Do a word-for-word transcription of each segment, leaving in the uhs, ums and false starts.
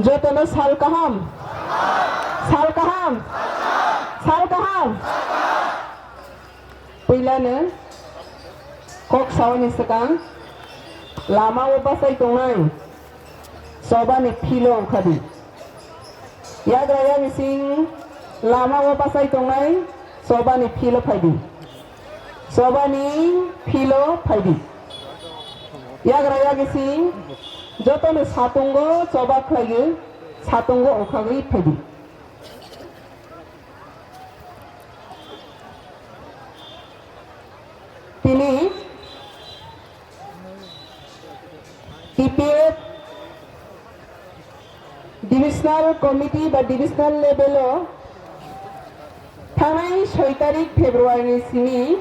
Jotono sal kaham, sal kaham, sal kaham. Puilano kok saoni swkang lama o bachai tongnai choba ni philo ongkhadi. Yagra yagising lama o bachai tongnai choba ni philo phaidi. Choba ni philo phaidi. Yagra yagising jotono satungo choba khlaiwi satungo okhagwi phaidi. Tini T P F Divisional Committee ba Divisional level o thangnai soi tarik February ni simi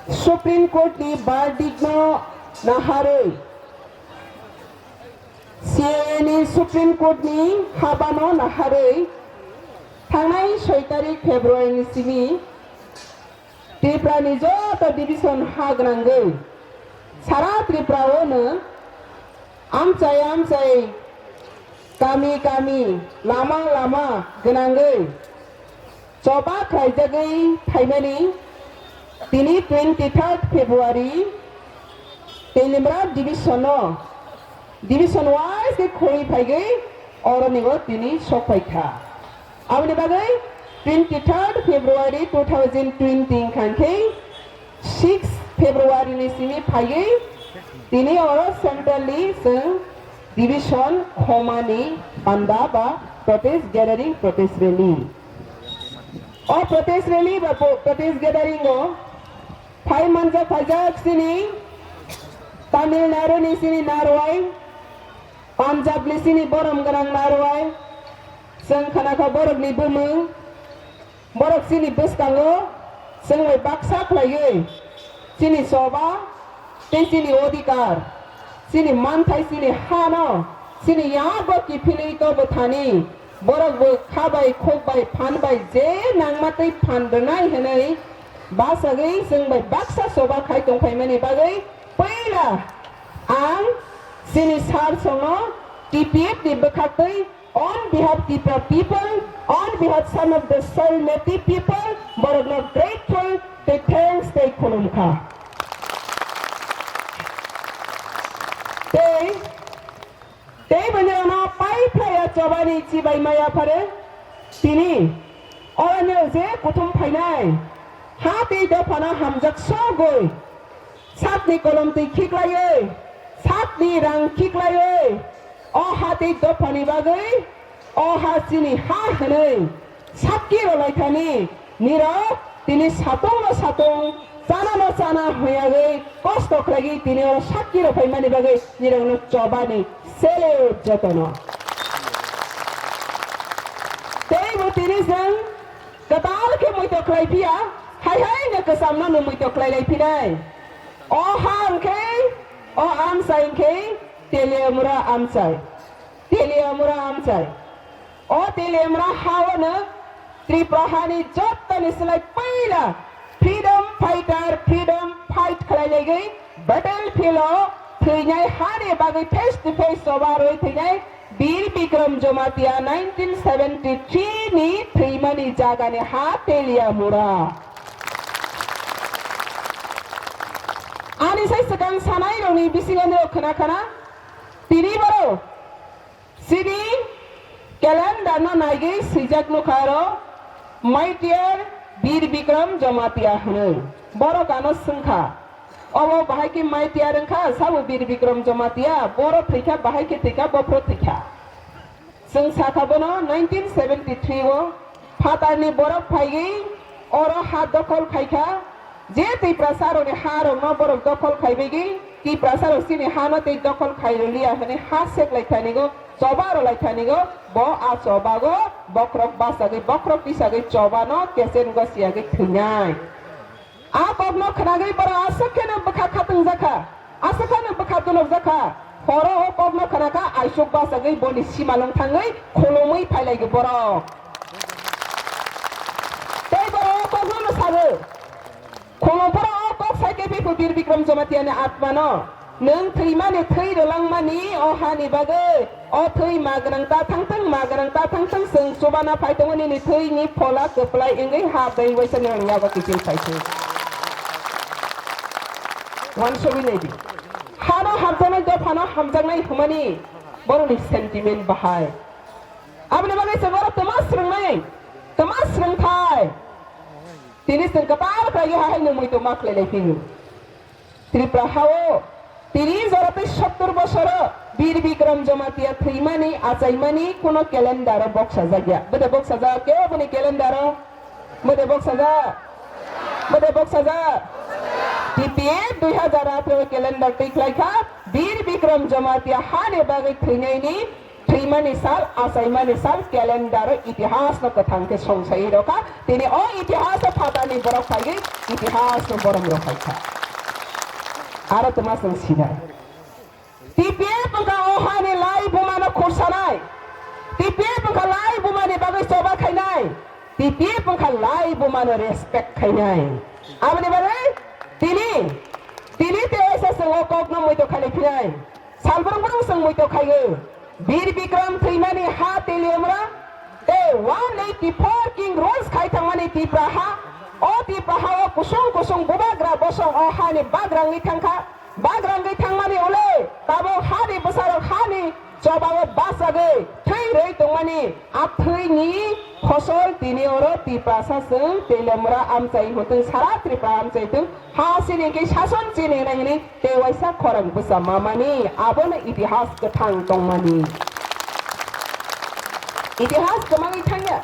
Supreme Court ni verdict no naharwi C A A ni Supreme Court ni habano naharwi thangnai soi tarik February ni simi Tripura ni joto division ha gwnangwi sara Tripura o no amchai amchai kami kami lama lama gwnangwi choba khlaijagwi phaimani tini twenty third February Teliamura division no division wise khe khorwi phaigwi oroni o tini sok phaikha. Aboni bagwi twenty third February two thousand twenty wngkha khe six February ni simi phaiwi tini oro centrally chwng division khomani panda ba protest gathering, protest rally. O protest rally ba po-, protest gathering o phai manjak phaijak chini Tamil Nadu ni chini Narwai, Punjab ni chini borom gwnang Narwai, chwng khana kha borok ni bumung, borok chini bwskango chwng bai baksa khlaiwi chini choba tei chini odhikar, chini manthai, chini hano, chini yabo kiphilwi tobo thani, borok bo kha bai, khuk bai, phan bai je nangma tei phan rwnai hwnwi bachagwi chwng bai baksa choba khai tongphaimani bagwi puila ang chini sir songno T P F ni bwkhaktwi on behalf Tripura people, on behalf some of the soil native people, borokno grateful tei thanks tei khulumkha. Tei, tei bini ano pai phlaiya chobani chibai maya phare, tini oroni je kuthum phainai, ha tei dophano hamjak sogwi, satni kolom twi khiklaiwi, satni rang khiklaiwi, o ha tei dophani bagwi, o ha chini ha hwnwi sakki rwlaithani, nirok tini satungno satung, chanano chana hwnwi kosto khlaigwi tini oro sakki rwphaimani bagwi nirokno chobani salute jotono. Teibo tini chwng kwtal khe muitok khlai phiya, hai hai no kwcham no muitok khlai lai phinai. O ha hwnkhe, o amchai hwnkhe Teliamura amchai. Teliamura amchai. O Teliamura ha o no Tripura hani jottoni slai puila freedom fighter, freedom fight khlai laigwi battlefield o thwinai hani bagwi face to face choba rwi thwinai Bir Bikram Jamatia nineteen seventy three ni thwimani jaga ni ha Teliamura. Ani sai swkang sanai rokni bisingo no khna khna tini boro chini calendar no naigwi swijak nukha aro Mightier Bir Bikram Jamatia hwnwi. Borok ano swngkha, obo bahai khe Mightier wngkha, sabo Bir Bikram Jamatia, boro thwikha, bahai khe thwikha, bophro thwikha. Chwng sakha bono nineteen seventy three o phatarni borok phaigwi oro ha dokhol khaikha, je Tiprasa rokni ha rokno borok dokhol khaibaigwi Tiprasa rok chini hano tei dokhol khairwliya hwnwi ha seklai thanigo, choba rwlai thanigo, bo a chobago bokhorok bachagwi bokhorok tisagwi chobano kechen gosiyagwi thwinai. A kokno khwnagwi borok aswk kheno bwkha khatungjakha, aswk kheno bwkha dulokjakha. Horo o kokno khwnakha, aisuk bachagwi boni simalwng thangwi khulumwi phailaigo borok. Tei borok o kokno no sago. Khulumphuru o kok sai khe phiphu Bir Bikram Jamatia ni atma no. Nwng thwimani thwi rwlangmani o hani bagwi, o thwi ma gwnang ta thangthwng, ma gwnang ta thangthwng, chwng chubana phai tongo nini thwini phola kwplai wngwi ha twi waisa nwng yago kiching phai thwi. Uansugwi naidi. Hano hamjaknai dophano hamjaknai hwnmani borokni sentiment bahai. Aboni bagwi chwng oro twma swrwngnai, twma swrwngthai. Tini chwng kwtal khlaiwi ha haino muitu ma khlai lai phio. Tripura hao tini jora tei sottor bosoro Bir Bikram Jamatia thwimani achaimani kuno calendar o boksajak ya. Bwde boksajak kebo boni calendar o? Bwde boksajak? Bwde boksajak? T P F dui hazar atharo calendar twi khlai kha Bir Bikram Jamatia hani bagwi thwinaini thwimani sal, achaimani sal, calendar o itihas no kwthang khe songsai rokha. Tini o itihas o phatarni borok phaiwi itihas no borom rok khaikha. Aro twma chwng sinai. T P F wngkha o hani lai buma no khursanai. T P F wngkha lai buma ni bagwi choba khainai. T P F wngkha lai buma no respect khainai. Aboni bagwi tini, tini tei waisa chwng o kok no muitu khailai phinai. Salbrung brung chwng muitu khaio. Bir Bikram thwimani ha Teliamura tei one eighty four king rules khai thangmani Tipra ha. O Tipra ha o kusung kusung bubagra bosong o hani bagra wngwi thangkha. Bagra wngwi thangmani ule tabuk hani bwsarok hani chobao bachagwi thwi rwi tongmani. A thwini phosol tini oro Tiprasa chwng Teliamura amchai hwntwng sara Tripura amchai thwng ha chini khe sason chini nai hwnwi tei waisa khorang bwsa mamani abono itihas kwthang tongmani. Itihas kwmangwi thangya.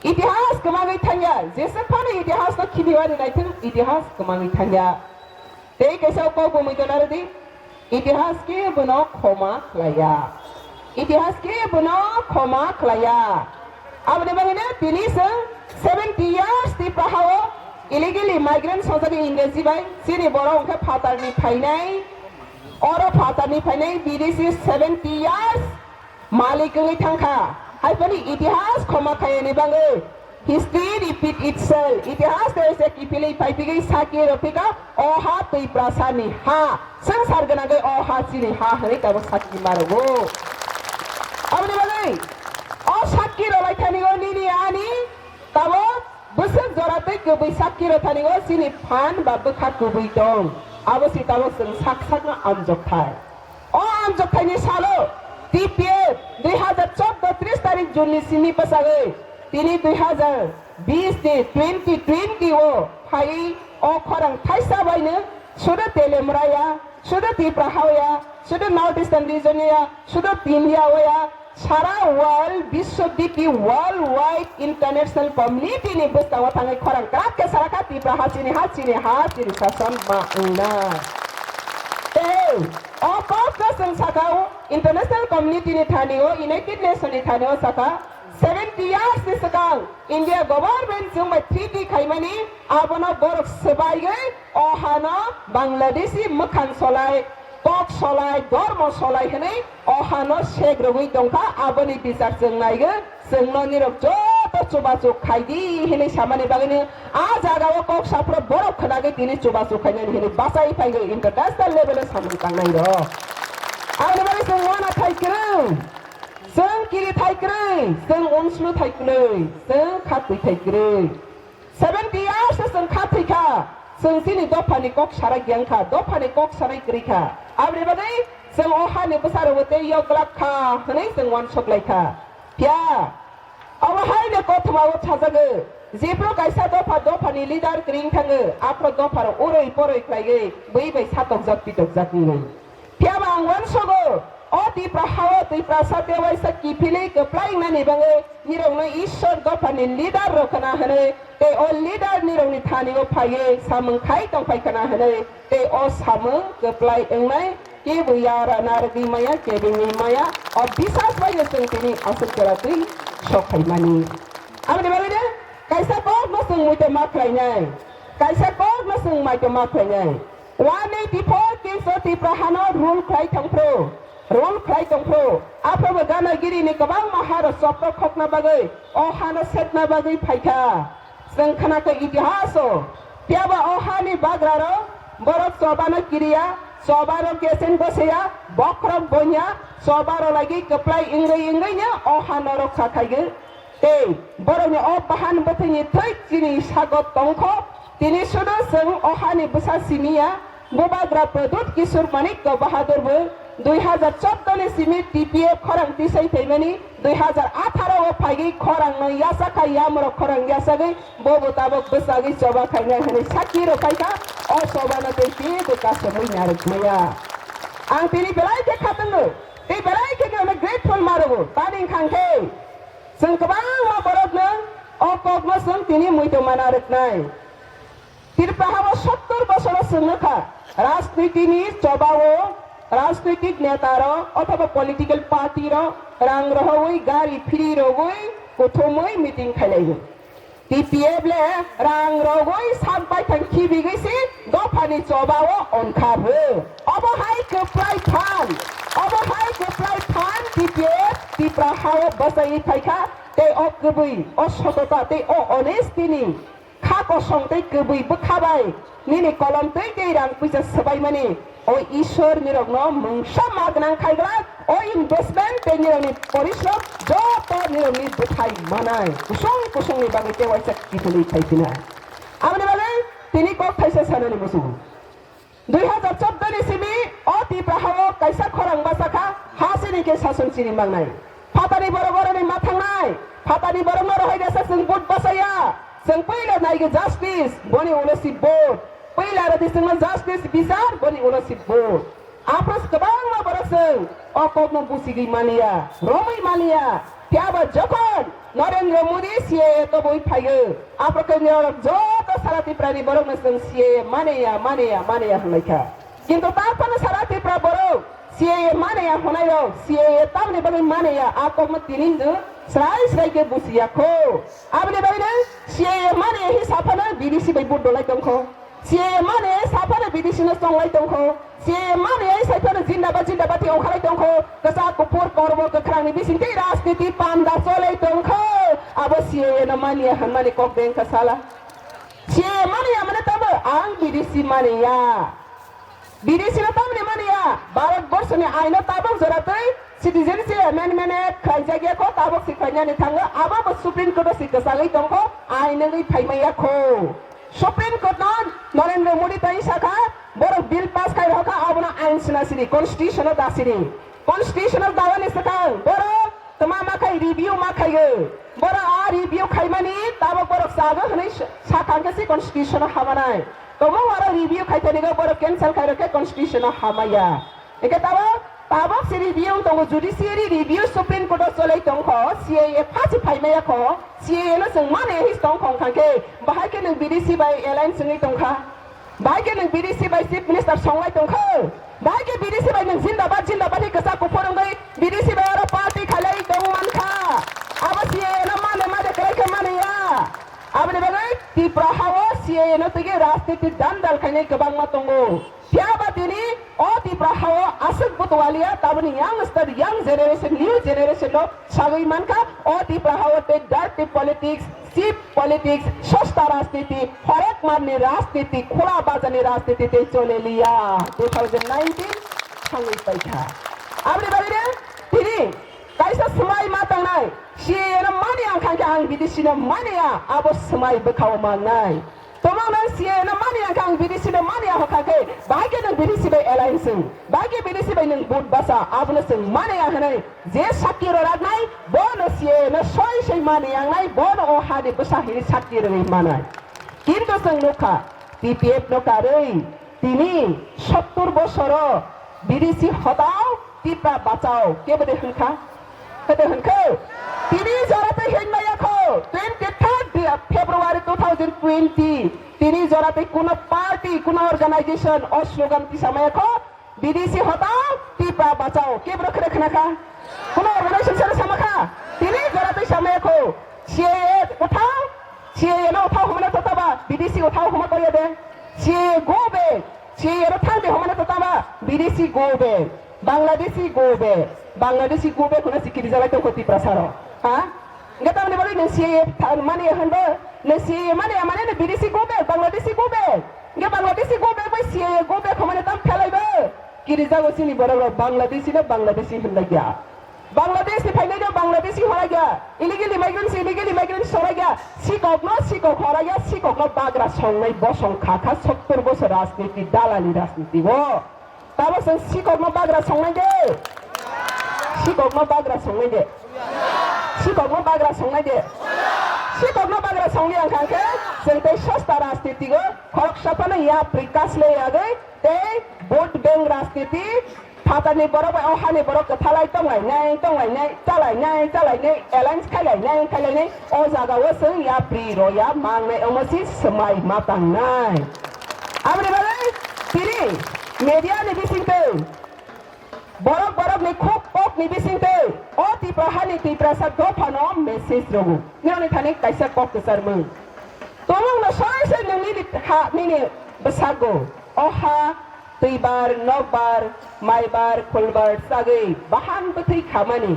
Itihas kwmangwi thangya. Jeswk phano itihas no khibiwani naithwng itihas kwmangwi thangya. Tei kaisa kok bo muitu narwdi, itihas khe bono khoma khlaiya. Itihas khe bono khoma khlaiya. Aboni bagwino tini chwng seventy years Tipra hao illegally migrant songjagwi Ingreji bai, chini borok hwnkhe phatarni phainai, oro phatarni phainai bidesi seventy years. Malik wngwi thangkha. Haiphano itihas khoma khayani bagwi history repeat itself. Itihas tei se kiphilwi phaipigwi sakki rwphika o ha Tiprasani ha. Swngchar gwnangwi o ha chini ha hwnwi tabuk sakki ma rwgo. Aboni bagwi o sakki rwlai thani o nini ani tabuk bwswk jora tei kwbwi sakki rwthani o chini phan ba bwkha kwbwi tong. Abo se tabuk chwng sak sakno amjokthai. O amjokthai ni salo T P F dui hazar chordo tris tarik June ni simi bwsagwi tini dui hazar bis ni twenty twenty o phaiwi o khorang thaisa baino sudo Teliamura ya, sudo Tipra hao ya, sudo North Eastern region ya, sudo India o ya, sara world, biswobyapi world wide international community ni bwskango thangwi khorang kwrak khe sara kha Tipra ha chini ha, chini ha chini sason ma wngna. Tei o kok no chwng sakha o international community ni thani o, United Nation ni thani o sakha seventy years ni swkang India government chwng bai treaty khaimani, abono borok swbaiwi o hano Bangladeshi mwkhang solai, kok solai, dhormo solai hwnwi o hano sek rwgwi tongkha. Aboni bichar chwng naiwi chwngno nirok joto chubachu khaidi hwnwi samani bagwino a jagao kok saphro borok khwnagwi tini chubachu khainani hwnwi bachai phaiwi international level o samung tangnai rok. Aboni bagwi chwng uanathai kwrwng, chwng kirithai kwrwi, chwng unsluthai kwrwi, chwng khatwithai kwrwi. Seventy years se chwng kha thwi kha, chwng chini dophani kok sarai gyan kha, dophani kok sarai kwrwi kha. Aboni bagwi chwng o hani bwsarokbo tei yok glak kha hwnwi chwng uansuk lai kha. Phiya abo haino kothoma o sajago, jephru kaisa dopha dophani leader kwrwi wng thango, aphro dopharok urui poroi khlaiwi bui bai satokjak pitokjak wngwi. Phiya ba ang uansugo, o Tipra hao Tiprasa tei waisa kiphilwi kwplai wngnani bagwi nirokno Ishwar dophani leader rok khna hwnwi tei o leader nirokni thani o phaiwi samung khai tongphai khna hwnwi tei o samung kwplai wngnai kebo yara narwgwi maya, kebengwi maya, o bisas baino chwng tini aswk jora twi sok phaimani. Aboni bagwino kaisa kokno chwng muitu ma khlainai, kaisa kokno chwng maitu ma khlainai. One eighty four kings o Tipra hano rule khlai thangphru, rule khlai tongphru. Aphrobo Ganagiri ni kwbangma haro chopro khokna bagwi, o hano setna bagwi phaikha. Chwng khnakha itihaso, phiyaba o hani bagrarok borok chobano kiriya, Choba rok kesen bosaya, bokhorok bonya, choba rok lagi kwplai wngwi wngwi no o ha no rokha khaigwi. Tei borokni o bahan bwthwini thwi chini sago tongkho, tini sudo chwng o hani bwsa simiya, Bubagra Pradyut Kishore Manikya Bahadur bo dui hazar chordo ni simi T P F khorang tisai phaimani, dui hazar atharo o phaigwi khorang no yasakha, yamrok khorang yasagwi bobo tabok bwsagwi choba khainai hwnwi sakki rok khaikha, o choba no tei teibo kasomwi narwk maya. Ang tini belai khe khatungo, tei belai khe no grateful marugo, tani wngkha khe chwng kwbangma borokno o kokno chwng tini muitu mana rwknai. Tripura hao sottor bosoro chwng nukha, rajniti ni chobao, rajnitik neta rok othoba political party rok rang rohogwi gari free rogwi kuthumwi meeting khailaiwi. T P F le rang rogwi sak baithang khibigwi se dophani chobao onkha bo. Obo hai kwplai phan, obo hai kwplai phan T P F Tripura hao bwsaiwi phaikha, tei o kwbwi, o sotota, tei o honesty ni kha kosong tei kwbwi bwkha bai nini kolom twi tei rang puisa swbaimani o Ishwar nirokno mungsa ma gwnang khai glak, o investment tei nirokni porishrom joto nirokni bwthai manai kusung kusungni bagwi tei waisa kiphilwi phai phinai. Aboni bagwi tini kok thaisa sanani muchungo. Dui hazar chordo ni simi o Tripura hao kaisa khorang basa kha, ha sini khe sason chini mangnai. Phatani borok oroni ma thangnai, phatani borokno rohai resa chwng vote bachaya. Chwng puila naigi justice, boni ulo si vote. Puila rwdi chwngno justice bichar, boni ulo si vote. Aphuru kwbangma borok chwng o kokno buchigwi maliya, romwi maliya. Phiya ba jokhon Narendra Modi C A A tobwi phaiyo, aphuru khe norok joto sara Tripura ni borok no chwng C A A mane ya, mane ya, mane ya hwnlai kha. Kintu ta phano sara Tripura borok C A A mane ya hwnai rok, C A A tamni bagwi mane ya, a kokno tini no srai srai khe buchi ya kho. Aboni bagwi no C A A mane ya hi sa phano B D C bai vote dolai tong kho. C A A mane ya sa phano B D C no chonglai tong kho. C A A mani ai sai phano jindabad, jindabad hi ongkhalai tongkho, kwchak kuphur kormo kwkhrangni bisingtwi rajniti panda cholai tongkho, abo C A A no mani ya hwnmani kok beng kha sala. C A A mani ya mane tamo ang B D C mani ya. B D C no tamni mani ya, Bharat Borshoni aino tabuk joratwi Citizenship Amendment Act khlaijak ya kho, tabuk si khlainani thango, abo bo Supreme Court o si kwchagwi tongkho, ain wngwi phaimai ya kho. Supreme Court no Narendra Modi tai sakha, borok bill pass khai rokha, abono ain sina sini, constitution o da sini. Constitution o dawani swkang borok tma ma khai review ma khaigo. Borok a review khaimani tabok borok chago hwnwi sa-, sakha khe se constitution o hamanai. Tomo oro review khai thani go borok cancel khai rokhe constitution o hamaya. Hingke tabok, tabok se review wng tongo, judiciary review Supreme Court o cholai tongkho, C A A phasi phaimaya kho, C A A no chwng mane his tongkho wngkha khe, bahai khe nwng B D C bai alliance wngwi tongkha, bahai khe nwng B D C bai Chief Minister songlai tongkho, bahai khe B D C bai nwng jindabad, jindabad hi kwchak kuphur wngwi B D C bai oro party khailai tong mankha, abo C A A no mane mane kwrai khe mane ya, aboni bagwi Tripura hao C A A no twi rajniti dandal khainai kwbangma tongo. Phiya ba tini o Tripura hao aswk butualiya, taboni youngster, young generation, new generation no sagwi mankha, o Tripura hao tei dirty politics, cheap politics, sosta rajniti, horek marni rajniti, khula bajarni rajniti tei chole liya. Two thousand nineteen thangwi paikha. Aboni bagwi tini kaisa swmai ma tongnai, C A A no mani ang kha khe ang B D C no mani ya, abo swmai bwkhao mangnai. Tomang nang C A A no mani ang kha, ang B D C no mani ang kha khe, bahai khe nang B D C bai alliance wng, bahai khe B D C bai nang vote basa, abono chwng mani ang hinwi je sakki rw raknai, bono C A A no soi soi mani ang nai, bono o hani bwsa hini sakki rwwi manai. Kintu chwng nukha, T P F no karwi, tini sottor bosoro B D C hotao, Tipra bachao, kebo de hwnkha? Kede hwnkhe? Tini jora tei hwnmaya kho, twenty third February two thousand twenty. Tini jora tei kuno party, kuno organization o slogan tisa maya kho, B D C hotao, Tipra bachao. Kebo de khre khna kha? Kuno organization sero sama kha? Tini jora tei samaya kho, C A A uthao, C A A no uthao hwnmano to taba, B D C uthao hwnma koriya de. C A A go back. C A A no thang de hwnmano to taba, B D C go back. Bangladeshi go back. Bangladeshi go back hwnna sikiri jalai tongkho Tiprasa rok. Ha? Hingke tamni bagwi nang C A A tha-, mani hwnba, nang C A A mani, mani nang B D C go back, Bangladeshi go back. Hingke Bangladeshi go back bai C A A go back hwnmani tam khelai bo. Kirijago chini borok rok Bangladeshi no Bangladeshi hwnlai ya. Bangladesh ni phainai no Bangladeshi hwnlai ya. Illegal immigrants illegal immigrants hwnlai ya. Sikok no sikok hwnlai ya. Sikok no bagra songnai bosong kha kha sottor bosor rajniti dalali rajniti o. Tamo chwng sikokno bagra songnai de. Sikokno bagra songnai de. Sikokno bagra songnai de. Sikokno bagra songni ang kha khe chwng tei sosta rajnitigo khoroksa phano yapri kaslei yagwi tei vote bank rajniti phatarni borok bai o hani borok kwthalai tonglainai tonglainai chalainai chalainai alliance khailainai khailainai o jagao chwng yapri roya mangnai omo si swmai ma tangnai. Aboni bagwi tini media ni bisingtwi borok borok ni khuk kok ni bisingtwi o Tipra hani Tiprasa dophano message rwgo. Nini thani kaisa kok kwcharmung. Tomung no soi soi nini ha nini bwsago. O ha twibar, nokbar, maibar, khulbar chagwi bahan bwthwi khamani.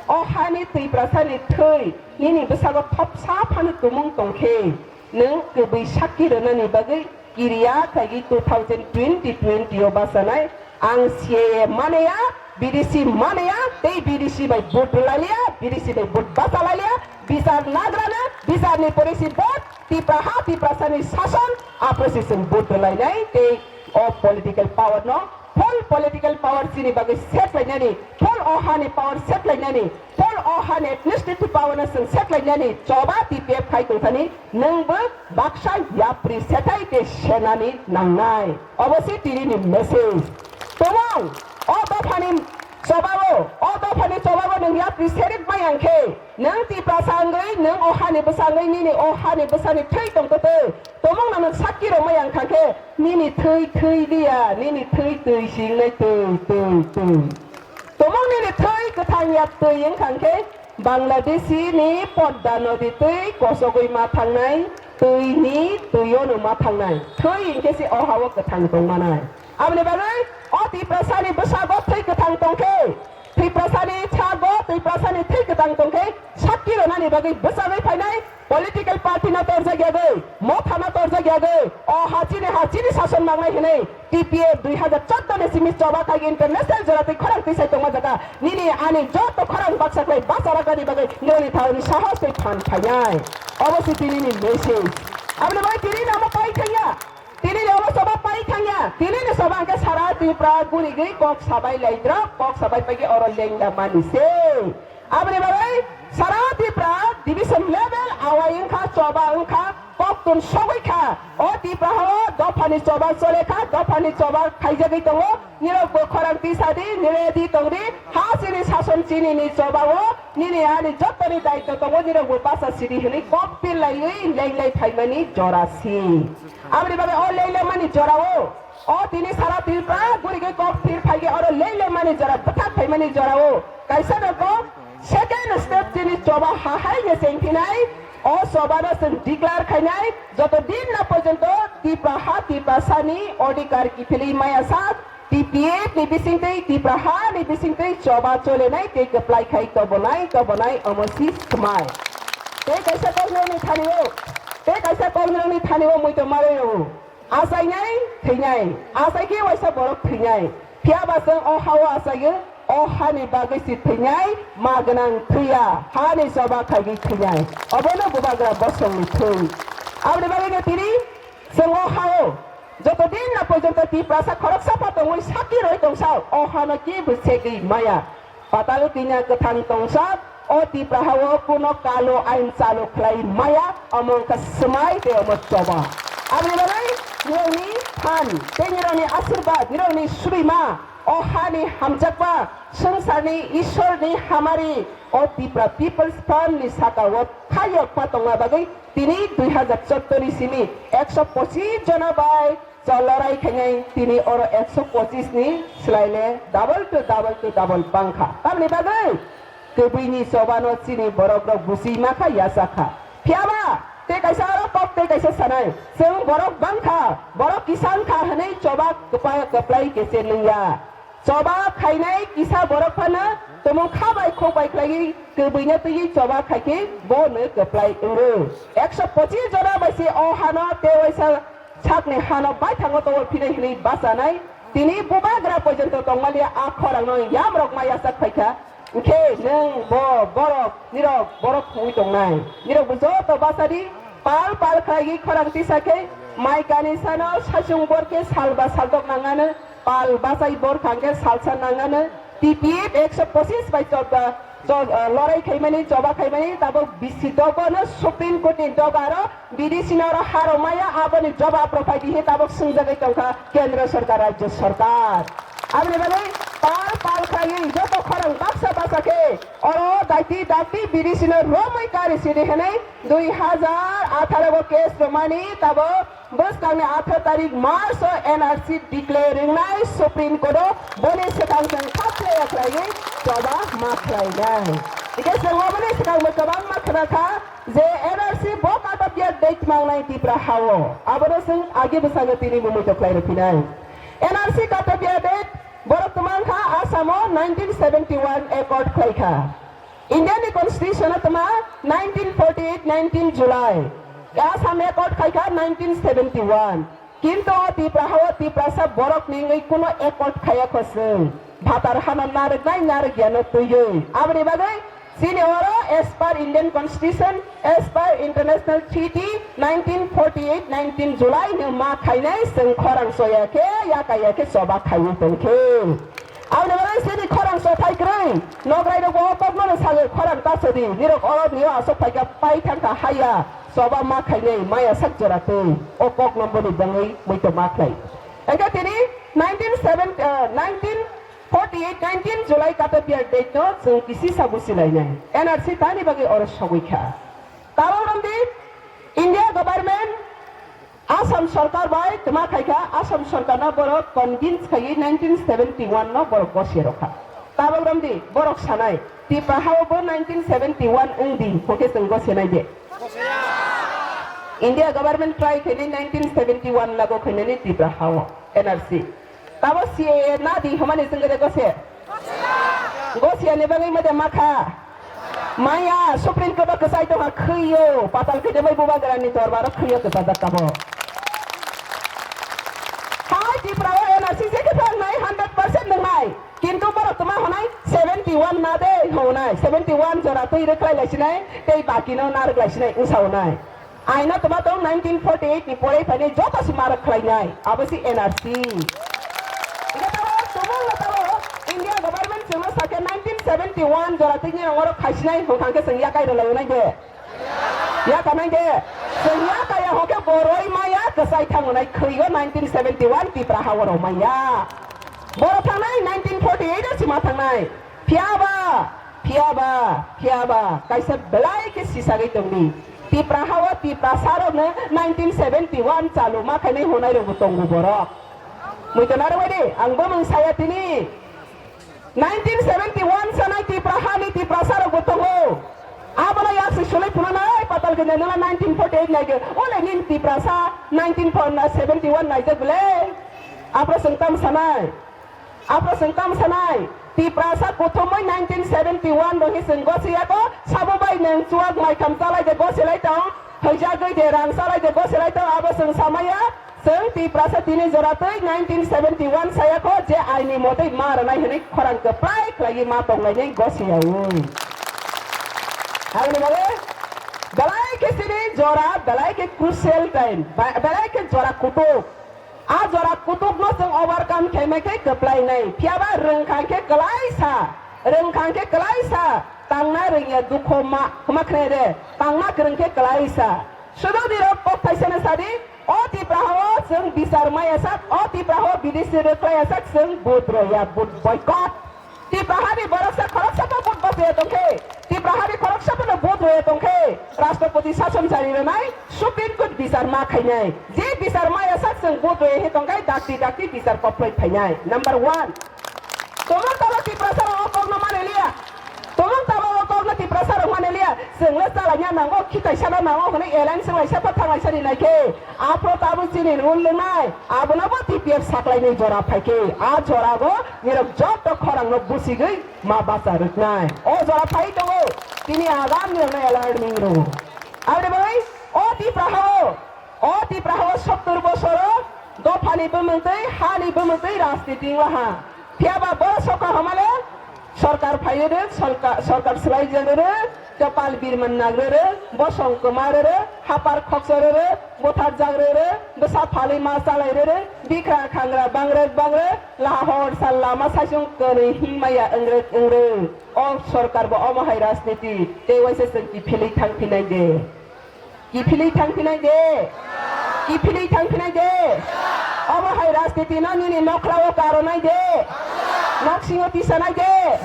O hani Tiprasa ni thwi nini bwsago thopsa phano tumung tongkhe. Nwng kwbwi sakki rwnani bagwi kiriya khaigwi two thousand twenty twenty o bachanai ang C A A manaya, B D C manaya, tei B D C bai vote rwlailia, B D C bai vote bachalailia, bichar nagrana, bicharni porisi vote, Tipra ha, Tiprasani sason, apresising vote rwlainai, tei o political power no, full political power chini bagwi set lainani, full o hani power set lainani, Paul o hani administrative power no chwng set lainani choba T P F khai tongthani nwng bo baksa yapri sethai tei senani nangnai. Obo se tini ni message. Tomong o dophani choba o, o dophani choba o nwng yapri serik bai ang khe nwng Tiprasa wngwi nwng o hani bwsa wngwi nini o hani bwsani thwi tongtwtwi. Tomong no nwng sakki rwmai ang kha khe nini thwi thwi liya, nini thwi twi si wngnai twi twi twi. Tomong nini thwi kwthang yak twi wng kha khe Bangladeshi ni Podda nodi twi kosogwi ma thangnai, twi ni twi o no ma thangnai. Thwi hwn khe se o ha o kwthang tong manai. Aboni bagwi o Tiprasa ni bwsago thwi kwthang tong khe, Tiprasa ni sago Tiprasa ni thwi kwthang tong khe sakki rwnani bagwi bwsagwi phainai political party no torjak yagwi, motha no torjak yagwi, o ha chini ha chini sason mangnai hwnwi T P F dui hazar chordo ni simi choba khai international jora twi khorang twi sai tongma jaga nini ani joto khorang baksa khlai bacha rakani bagwi nini thaoni sahos tei phan phainai. Obo se tini ni message. Aboni bagwi tini namo pai thangya. Tini ni obo soba pai thangya, tini ni soba hwnkhe sara Tripura gurigwi kok sabai laidrop, kok sabai paigwi oro lengya mani se. Aboni bagwi sara Tripura division level awai wngkha, choba wngkha, koktun sogwi kha. O Tripura hao dophani choba chole kha, dophani choba khaijagwi tongo. Nirok bo khorang tisa di, nire di tong di, ha chini sason chini ni choba o, nini ani jotoni daityo tongo, nirok bo basa sidi hwnwi kok pil laiwi lenglai phaimani jora si. Aboni bagwi o lenglai mani jora o, o tini sara Tripura gurigwi kok thir phaigwi oro lenglai mani jora bwthak phaimani jora o kaisa no kok second step chini choba ha hai nge chengphinai, o choba no chwng declare khainai, joto din na porjonto Tripura ha Tiprasa ni odhikar kiphilwi maya sak, T P F ni bisingtwi Tripura ha ni bisingtwi choba cholenai tei kwplai khai tobonai tobonai omo si swmai. Tei kaisa koknwrwngni thani o, tei kaisa koknwrwngni thani o muitu marwi rwo. Achainai thwinai, achai khe waisa borok thwinai. Phiya ba chwng o ha-o achaio, o hani bagwi si thwinai, ma gwnang thwiya, hani choba khaigwi thwinai. Obono bubagra bosongni thwi. Aboni bagwino tini chwng o ha-o joto din na porjonto Tiprasa khoroksa pha tongwi sakki roi tongsa, o hano kebo segwi maya. Patal kina kwthang tongsa, o Tipra hao kuno kalo ain chalo khlai maya, omo wngkha swmai tei omo choba. Aboni bagwi nirokni phan tei nirokni aswrbad, nirokni subima, o hani hamjakma, swngcharni Ishwarni hamari, o Tipra People's Front ni saka o khayokma tongma bagwi tini dui hazar chotto ni simi ekso pochis jona bai Cholorai khainai tini oro ekso pochis ni swlaile double to double to double bangkha. Tamni bagwi kwbwini chobano chini borok rok busi makha yachakha. Phiyaba tei kaisa oro kok tei kaisa sanai. Chwng borok bangkha, borok kisa wngkha hwnwi choba kwpa-, kwplai kese nungya. Choba khainai kisa borok phano tumung kha bai khok bai khlaiwi kwbwino twiwi choba khaikhe bono kwplai wngo. Ekso pochis jona bai se o hano tei waisa Sakni hano baithango tongwi phinai hwnwi bachanai. Tini bubagra porjonto tongmaliya a khorangno yamrok ma yachak phaikha. Hwnkhe nwng bo borok, nirok borok thungwi tongnai. Nirok bo joto bachadi pal pal khlaiwi khorang tisa khe mai kani sano sachung borkhe salba saldok nangano, pal bachai borkha hwnkhe salsa nangano. T P F ekso pochis bai choba, cho-, ah, lorai khaimani, choba khaimani, tabok bisi dogo no Supreme Court ni doga aro B D C no aro haro maya, aboni jobab rok phai dihi tabok swngjagwi tongkha Kendra Sarkar, Rajya Sarkar. Aboni bagwi pal pal khlaiwi joto khorang baksa baksa khe oro daiti dakti B D C no romwi kari sidi hwnwi dui hazar atharo bo case romani tabok Bwskangni atharo tarik March o N R C declare wngnai Supreme Court o, boni swkang chwng khaklaiya khlaiwi choba ma khlainai. Hwnkhe chwng oboni swkangbo kwbangma khna kha je N R C bo katokya date mangnai Tipra hao. Abono chwng agi bwskango tini mumui to khlai rw phinai. N R C katokya date borok twmang kha Assam o nineteen seventy one accord khlai kha. India ni constitution o tma nineteen forty eight nineteen July. Assam accord khai kha nineteen seventy one. Kintu o Tipra hao Tiprasa borok ni wngwi kuno accord khaya kho chwng. Bhatar hano narwknai narwk yano twiwi. Aboni bagwi chini oro as per Indian constitution, as per international treaty nineteen forty eight nineteen July ni ma khainai chwng khorang soya khe yakaya khe choba khaiwi tong khe. Aboni bagwi chini khorang sothai kwrwi, nograi rok bo o kokno no sago, khorang ta sodi, nirok oro nio aswk phaikha, pai thangkha haya, choba ma khainai, maya sak jora twi, o kokno boni bangwi muitu ma khlai. Hwnkhe tini nineteen seven, eh, nineteen forty eight, nineteen July kata biar date no chwng kisi sabu silainai. N R C tani bagwi oro sogwi kha. Tabok romdi, India government Assam sorkar bai tma khaikha, Assam sorkar no borok convince khaiwi nineteen seventy one no borok gosi rokha. Tabok romdi borok sanai Tipra hao bo nineteen seventy one wngdi, hwnkhe chwng gosi nai de. India government try khaini nineteen seventy one lago khainani Tipra hao N R C. Tabo C A A na di hwnmani chwng gede gose. Gosiya ni bagwi mode makha. Maya Supreme Court o kwchai tongkha khwiyo. Patal kete bai bubagrani dorbar o khwiyo kwchajak tabo. Hai Tripura o N R C je khe thangnai hundred percent nwngnai. Kintu borok tma hwnai seventy one na de hwnai. Seventy one jora twi rwkhlai laisinai tei baki no narwk laisinai wngsa hwnai. Aino tma tong nineteen forty eight ni pore phainai joto se marok khlainai, abo se N R C. Ino tabo tumung no tabo India government chwngno sakhe nineteen seventy one jora tini rong oro khaisinai hwnkha khe chwng yakai rwlai nai de. Yaka nai de. Chwng yakaya hwnkhe boroi maya kwchai thango nai khwigo nineteen seventy one Tipra ha oro maya. Boro thangnai nineteen forty eight o sima thangnai. Phiyaba, phiyaba, phiyaba, kaisa belai khe sisagwi tongdi. Tipra hao Tiprasa rokno nineteen seventy one chalu ma khainai hwnai rokbo tongo borok. Muitu narwkbai di, ang bwmwng saya tini. Nineteen seventy one sanai Tipra hani Tiprasa rokbo tongo. Abono yaksi sulai phunanai patal khe nela nineteen forty eight naikhe. Ole nin Tiprasa nineteen seventy one naijak bwle. Aphro chwng tam sanai. Aphro chwng tamo sanai, Tiprasa kuthumwi nineteen seventy one rohi chwng gosi yago, sabo bai nwng chuwak maitham chalai de gosi lai tong, thwijagwi de rang chalai de gosi lai tong, abo chwng samaya, chwng Tiprasa tini jora twi nineteen seventy one saya kho je aini motwi ma rwnai hwnwi khorang kwplai khlaiwi ma tonglainai gosi yaui. Aboni bagwi belai khe chini jora, belai khe crucial time, ba-, belai khe jora kutuk. A jora kutukno chwng overcome khaimai khe kwplainai. Phiyaba rwngkha khe kwlaisa, rwngkha khe kwlaisa, tangna rwngya dukho ma, ma khnai de, tangna kwrwng khe kwlaisa. Sudu dirok kok thaisano sadi, o Tipra hao chwng bichar maya sak, o Tipra hao B D C rwkhlaiya sak, chwng vote roya, vote boycott. Tipra hani boroksa khoroksa bo vote bachaya tongkhe, Tipra hani khoroksa bono vote roya tongkhe, Rashtrapati sason jari rwnai, Supreme Court bichar ma khainai. Je bichar maya sak chwng vote roya he tongkhe dakti dakti bichar koplai phainai. Number one. Tumung tabo Tiprasa rok o kokno manliya. Tumung tabo o kokno Tiprasa rok manliya. Chwngno chalaina nango, khitaisano nango hwnwi alliance wnglaisa pha thanglaisa rinai khe. Aphro tabuk chini rule lwngnai, abono bo T P F saklainwi jora phaikhe, a jorago nirok joto khorangno busigwi ma bacha rwknai. O jora phai tongo, tini agam nirokno alert wng rwo. Aboni bagwi o Tipra hao O Tipra hao sottor bosoro dophani bumung twi, hani bumung twi rajniti wnglaha. Phiyaba borok sokha hamale sorkar phaiwi rwk, sorka-, sorkar swlaijak rwk, kwpal birman nag rwk, bosong kwma rwk, hapar khoksa rwk, butharjak rwk, bwsa phalwi ma chalai rwk, bikra khangra bangrwk bangrwk, lahor sal lama saichung kwnwi himya wngrwk wngrwk. O sorkar bo omo hai rajniti tei waisa chwng kiphilwi thangphinai de. Kiphilwi thangphinai de. Kiphilwi thangphinai de. Omo hai rajniti no nini nokhlao karonai de. Noksingo tisanai de.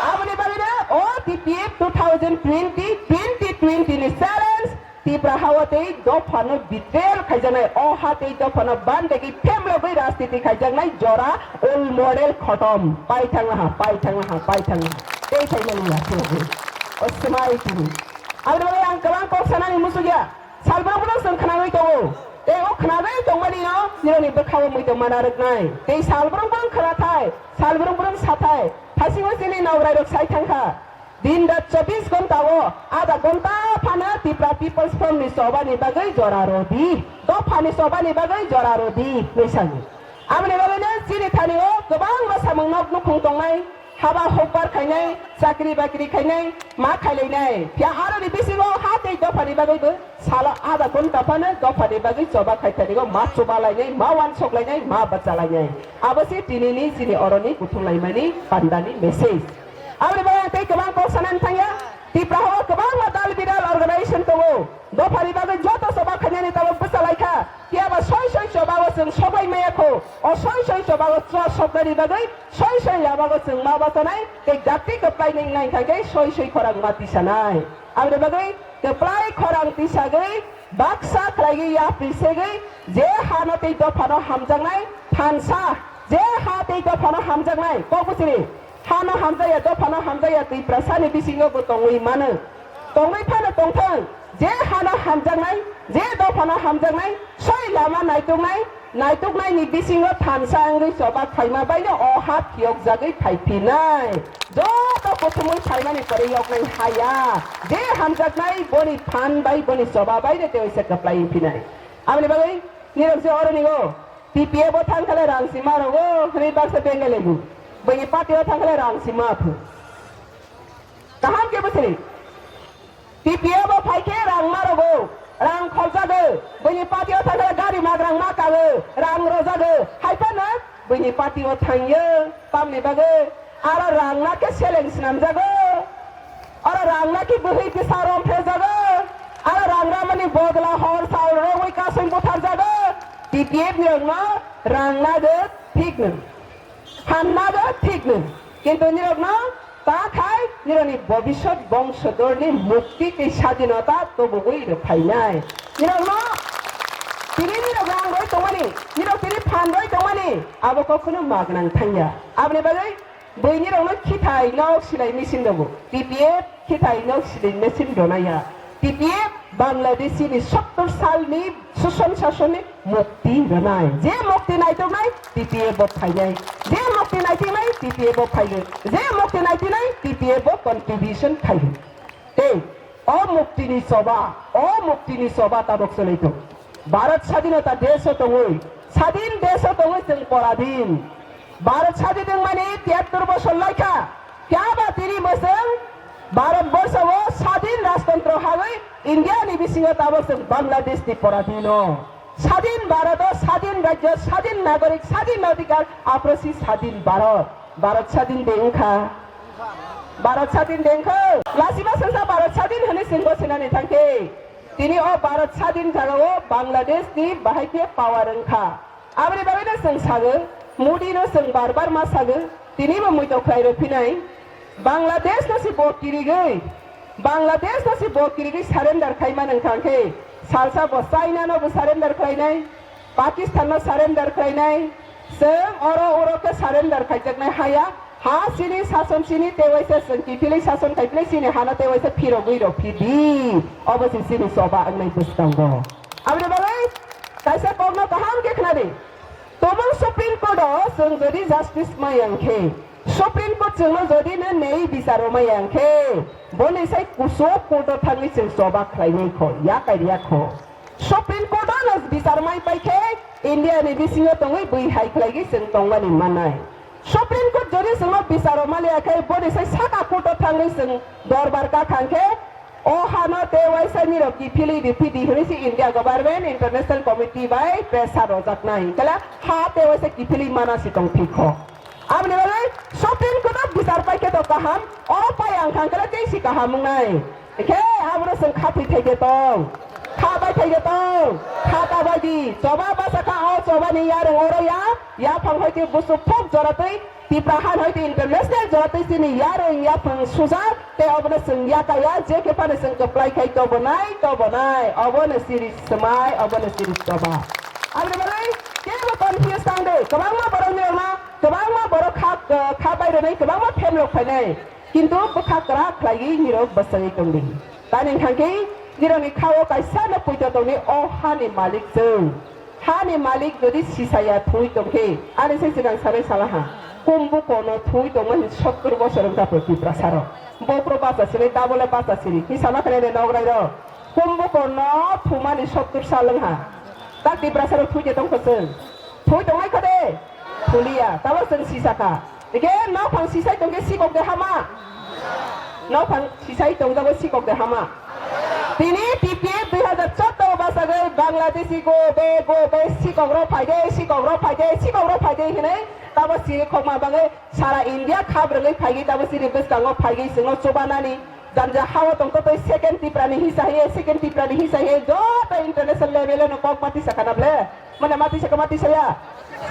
Aboni bagwi no o T P F two thousand twenty, twenty twenty ni challenge Tipra hao tei dophano betrayal khaijaknai, o ha tei dophano bandegi phemlogwi rajniti khaijaknai jora old model khotom. Pai thanglaha, pai thanglaha, pai thanglaha. Tei thaimani ya philogwi. O swmai tini. Aboni bagwi ang kwbang kok sanani muchukya. Salbrumbo chwng khwnagwi tongo. Tei o khwnagwi tongmani no nirokni bwkhao muitu mana rwknai. Tei salbrumbo khwnathai, salbrumbo sathai. Thaisingo chini nograi rok sai thangkha. Din rat chobbish ghonta o adha ghonta phano Tipra People's Front ni choba ni bagwi jora rodi. Dopha ni choba ni bagwi jora rodi. Nui sangi. Aboni bagwi no chini thani o kwbangma samung nok nukhung tongnai. Haba hokbar khainai, chakri bakri khainai, ma khailainai. Phiya aroni bisingo ha tei dophani bagwibo salo adha ghonta phano dophani bagwi choba khaithanigo ma chubalainai, ma wansoklainai, ma bachalainai. Abo se tinini chini oroni kuthumlaimani pandani message. Aboni bagwi ang tei kwbang kok sanani thangya, Tipra hao kwbangma dal bidal organization tongo. Dophani bagwi joto choba khainani tabuk bwchalaikha. Phiya ba soi soi choba o chwng soklai maya kho. O soi soi choba o cho soknani bagwi soi soi lama o chwng ma bachanai tei jati kwplai ning nai kha khe soi soi khorang ma tisanai. Aboni bagwi kwplai khorang tisagwi baksa khlaigwi yapri segwi je hano tei dophano hamjaknai thansa, je ha tei dophano hamjaknai kok bwsiri. Hano hamjakya, dophano hamjakya, Tiprasani bisingo bo tongwi mano. Tongwi phano tongthwng, je hano hamjaknai, je dophano hamjaknai, soi lama naituknai, naituknaini bisingo thansa wngwi choba khaima baino o ha phiyokjagwi phaiphinai. Joto kuthumwi phaimani pore yoknai haya. Je hamjaknai boni phan bai, boni choba baino tei waisa kwplai wngphinai. Aboni bagwi nirok je oro ningo, T P F o thangkhale rang sima rogo, hwnwi baksa bengai laibu. Bini party o thangkhale rang sima phu. Kaham khe bwswrwi. T P F o phai khe rang ma rogo, rang kholjago. Bini party o thangkhale gari magrang ma kago, rang rojago. Hai phano bini party o thangyo, tamni bagwi. Aro rang na khe seleng swnamjago. Aro rang na khe bwhwi bwsa romphrejago. Aro rang ramani bodla hor sal rogwi kasung butharjago. T P F ni rokno rang nago thikno. Phan nago thikno. Kintu nirokno ta khai nirokni bobisot bongsodorni mukti tei sadinota tubugwi rwphainai. Nirokno tini nirok rang roi tongmani, nirok tini phan roi tongmani, abo kokno magnang thangya. Aboni bagwi Buini rokno khithai nok silai machine rwgo. T P F khithai nok silai machine rwnaiya. T P F Bangladeshi ni sottor salni suson sasonni mukti rwnai. Je mukti naituknai T P F bo phainai. Je mukti naituknai T P F bo phaigwi. Je mukti naituknai T P F bo contribution khaigwi. Tei o muktini choba, o muktini choba tabok chwlwi tongo. Bharat sadinota desh o tongwi, sadin desh o tongwi chwng poradin. Bharat sadin wngmani tiyattor bosor laikha. Phiya ba tini bo chwng Bharat borsho o sadin rajtontro hagwi India ni bisingo tabok chwng Bangladesh ni poradin o. Sadin Bharat o sadin rajyo, sadin nagorik, sadin adhikar, aprosi sadin Bharat. Bharat sadin de wngkha. Bharat sadin de wngkha. Lachima sengsa Bharat sadin hwnwi chwng gosina ni thangkhe. Tini o Bharat sadin jaga o Bangladesh ni bahai khe power wngkha. Aboni bagwi no chwng sago, Modi no chwng bar bar ma sago, tini bo muitok khlai rw phinai. Bangladesh no se bo kirigwi, Bangladesh no se bo kirigwi surrender khai mano wngkha khe, salsa bo China no bo surrender khlainai, Pakistan no surrender khlainai, chwng oro oro khe surrender khaijaknai haya, ha chini sason chini tei waisa chwng kiphilwi sason khaiphilwi chini hano tei waisa phirogwi rw phidi, obo se chini choba wngnai bwskango. Aboni bagwi kaisa kokno kaham khe khnadi. Tobong Supreme Court o chwng jodi justice maya wngkhe, Supreme Court chwngno jodi no nei bichar rwmaya wngkhe, boni sai kuchuk court o thangwi chwng choba khlainai kho, yakai riya kho. Supreme Court o no Tarmai pai khe India ni bisingo tongwi bui hai khlaigwi chwng tongmani manai. Supreme Court jodi chwngno bicharo maliya khe boni sai saka court o thangwi chwng dorbar kakhang khe o hano tei waisa nirok kiphilwi rwphidi hwnwi se India government international committee bai pressure rojaknai. Kala ha tei waisa kiphilwi mana si tong thikho. Aboni bagwi Supreme Court o bichar pai khe to kaham, oro pai ang kha hwnkhe tei si kaham wngnai. Hwnkhe abono chwng kha thwi thai de tong, kha bai thai de tong, kha ta bai di. Choba basa kha o choba ni yarwng oro ya, yaphang hoi khe busu thok jora twi, Tipra han hoi khe international jora twi chini yarwng yaphang sujak, tei obono chwng yakaya, je khe phano chwng kwplai khai tobonai, tobonai, obono siri swmai, obono siri choba. Aboni bagwi kebo confuse tang de, kwbangma borok ni rokma Kwbangma borok kha, kha bai rwnai, kwbangma phem rok phainai, kintu bwkha kwrak khlaiwi nirok bwswngwi tongdi. Tani hwnkhe nirokni khao kaisa no puito tongni, o hani malik chwng. Hani malik jodi sisaya thwi tongkhe, ani se swkang sanai salaha, Kumbukorno thwi tongmani sottor bosor wngkha Tiprasa rok. Bopro bacha sini, dabole bacha sini, hi sana khnai de nograi rok. Kumbukorno thumani sottor sal wngha. Ta Tiprasa rok thwi de tongkha chwng. Thwi tongnai kho de? Thuliya. Tabo chwng sisa kha. Hwnkhe nokphang sisai tongkhe sikok de hama? Nokphang sisai tongjago sikok de hama? Tini T P F dui hazar choudo bachagwi Bangladeshi go be, go be, sikok rok phai de, sikok rok phai de, sikok rok phai de hinwi tabo siri khokma bagwi sara India khap rwgwi phaigwi tabo chini bwskango phaigwi chwngno chubanani. Janja hao tongtotwi second Tiprani hisa hiye, second Tiprani hisa hiye, joto international level-o no kok mati sakha na ble? Mane mati sakha, mati saya?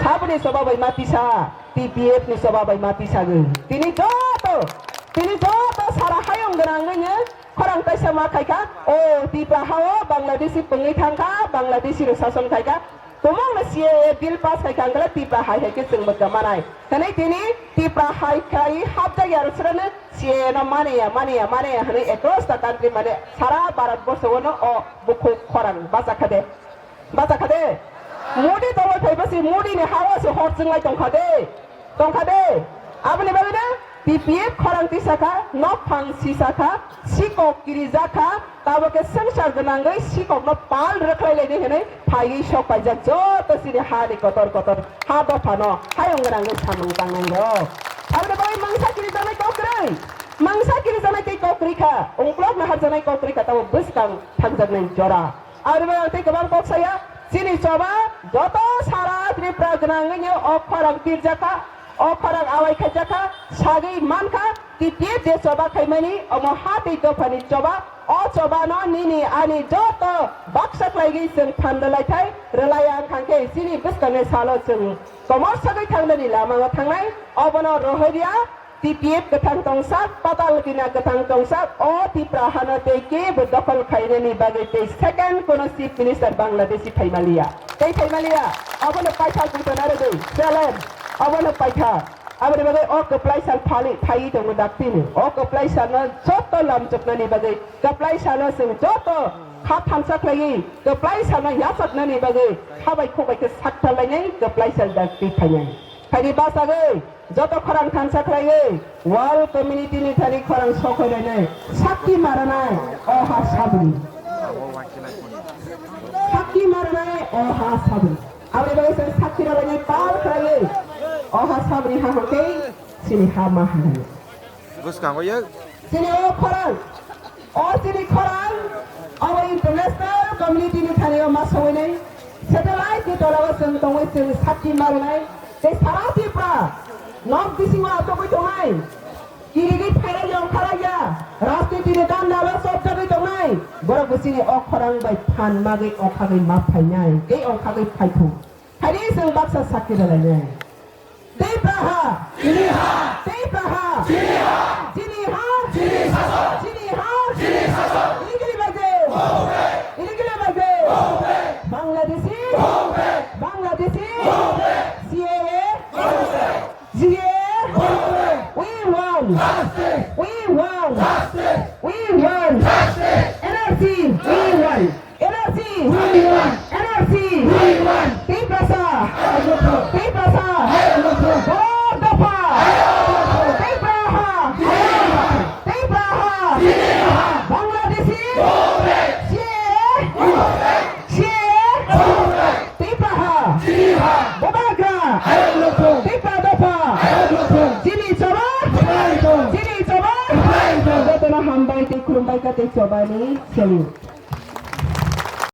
Saboni choba bai mati sa, T P F ni choba bai mati sagwi. Tini joto, tini joto sara hayung gwnangwi no khorang taisa ma khaikha, o Tipra hao Bangladeshi pwngwi thangkha, Bangladeshi rok sason khaikha. Tumung no C A A bill pass khai kha, wngkha le Tipra hai hai khe chwng bwkha manai. Hwnwi tini Tipra hai khai hapjak ya rwswrwno C A A no mane ya, mane ya, mane ya hwnwi across the country, mane sara Bharat borsho no o bukhuk khorang bachakha de. Bachakha de. Modi tongwi phai basi Modi ni hao se hor chwnglai tongkha de. Tongkha de? Aboni bagwi no T P F khorang tisa kha, nokphang sisa kha, sikok kirijak kha, tabo khe swngchar gwnangwi sikokno pal rwkhlai laidi hwnwi phaiwi sok paijak joto chini ha ni kotor kotor ha dopha no hayung gwnangwi samung tangnai rok. Aboni bagwi mangsa kirijaknai kok kwrwi, mangsa kirijaknai tei kok kwrwi kha, ungklok naharjaknai kok kwrwi kha, tabo bwskang thangjaknai jora. Aboni bagwi ang tei kwbang kok saya, chini choba joto sara Tripura gwnangwino o khorang pirjakha, o khorang awai khaijakha, sagwi mankha, T P F je choba khaimani, omo ha tei dophani choba, o chobano nini ani joto baksa khlaigwi chwng phan rwlaithai, rwlaiya wngkha khe chini bwskangni salo chwng komor sagwi thangnani lamao thangnai, obono rohorya, T P F kwthang tongsak, patal gina kwthang tongsak, o Tipra hano tei kebo dokhol khainani bagwi tei second kono Chief Minister Bangladeshi phaimaliya. Tei phaimaliya, abono paithak buito narwgwi, challenge, abono paithak. Aboni bagwi o kwplai sal phali phaiwi tongo daktino. O kwplai salno joto lamchoknani bagwi, kwplai salno chwng joto kha thansa khlaiwi, kwplai salno yachaknani bagwi, kha bai khuk bai khe sakthar lainai, kwplai sal dakti phainai. Phaidi bachagwi, Joto khorang thansa khlaiwi world community ni thani khorang sokhoi lainai sakki maranai o ha sabri. Sakki maranai o ha sabri. Aboni bagwi chwng sakki rwlainai pal khlaiwi o ha sabri ha hwnkhe chini ha ma hwnwi. Bwskango yak. Chini o khorang, o chini khorang, abo international community ni thani o ma songwi nai. Satellite ni tola o chwng tongwi chwng sakki ma rwnai. Tei sara Tripura nok bisingo achugwi tongnai. Kirigwi phairokya, ongkharokya, rajniti ni danda o chopjagwi tongnai. Borok bo chini o khorang bai phan magwi ongkhagwi ma phainai. Tei ongkhagwi phaithung. Phaidi chwng baksa sakki rwlainai. Tipra ha! Chini ha! Tipra ha! Chini ha! Chini ha! Chini ha! Chini ha! Chini ha! Chini ha! Illegally migrate! Go back! Illegally migrate! Go back! Bangladeshi! Go back! Bangladeshi! Go back! C A A! Go back! C A A! Go back! We want! Justice! We want! Justice! We want! Justice! N R C! We want! N R C! We want! N R C! We want! Tiprasa! Tiprasa! Borok dopha! Tipraha! Tipraha! Bangladeshi! C A A! C A A! Tipra dopha. Chini choba. Chini choba. Jotono hambai tei khulumbai ka tei choba ni salute.